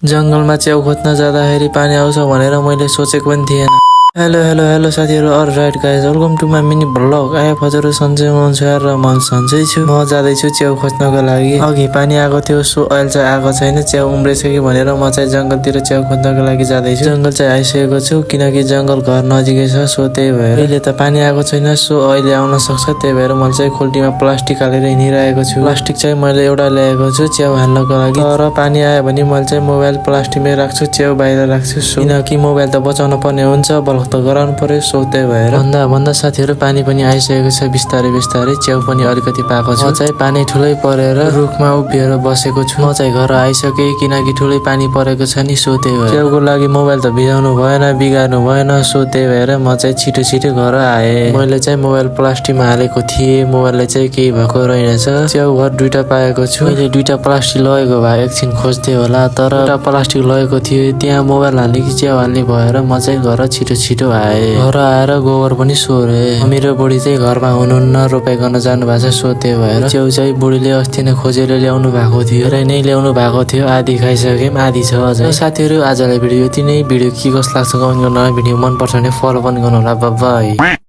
जंगलमा च्याउ खोज्न जाँदाखेरि पानी आउँछ भनेर मैले सोचेको पनि थिएन। हेलो साथीहरु, alright guys, welcome to my mini vlog. आए हजुर सन्चै हुनुहुन्छ र म सन्चै छु। म जाँदैछु च्याउ खोज्नको लागि। अघि पानी आएको थियो, सो अहिले चाहिँ आएको छैन। च्याउ उम्रेछ कि भनेर म चाहिँ जंगलतिर च्याउ खोज्नको लागि जाँदैछु। जंगल चाहिँ आइसकेको छु, किनकि जंगल घर नजिकै छ, सो त्यही भएर। अहिले त पानी आएको छैन, सो अहिले आउन सक्छ, त्यही भएर मैले चाहिँ खोल्टीमा प्लास्टिक हालेर हिँडिरहेको छु। प्लास्टिक चाहिँ मैले एउटा ल्याएको छु च्याउ हाल्नको लागि। तर पानी आयो भने मैले चाहिँ मोबाइल प्लास्टिकमै राख्छु, च्याउ बाहिर राख्छु, किनकि मोबाइल त बचाउन पर्ने हुन्छ, बल्ख त गराउनु पर्यो, सो त्यही भएर। भन्दा साथीहरु, पानी पनि आइसकेको छ बिस्तारै बिस्तारै। च्याउ पनि अलिकति पाएको छ। म चाहिँ पानी ठुलै परेर रुखमा उभिएर बसेको छु। म चाहिँ घर आइसके, किनकि ठुलै पानी परेको छ नि, सो त्यही भएर। च्याउको लागि मोबाइल त भिजाउनु भएन, बिगार्नु भएन, सो त्यही भएर म चाहिँ छिटो घर आए। मैले चाहिँ मोबाइल प्लास्टिकमा हालेको थिएँ, मोबाइलले चाहिँ केही भएको रहेनछ। च्याउ घर दुईटा पाएको छु। मैले दुईटा प्लास्टिक लगेको भए एकछिन खोज्थे होला, तर एउटा प्लास्टिक लगेको थियो, त्यहाँ मोबाइल हाल्ने कि च्याउ हाल्ने भएर म चाहिँ घर छिटो आए। घर आएर गोबर पनि सोरे। मम्मी र बुढी चाहिँ घरमा हुनुहुन्न, रोपाइ गर्न जानु भएको छ, सो त्यही भएर। च्याउ चाहिँ बुढीले अस्ति नै खोजेर ल्याउनु भएको थियो, धेरै नै ल्याउनु भएको थियो। आधी खाइसक्यौँ, आधी छ अझै। साथीहरु, आजलाई भिडियो यति नै। भिडियो के कस्तो लाग्छ कमेन्ट गर्नु होला। भिडियो मन पर्छ भने फलो पनि गर्नु होला। Bye bye.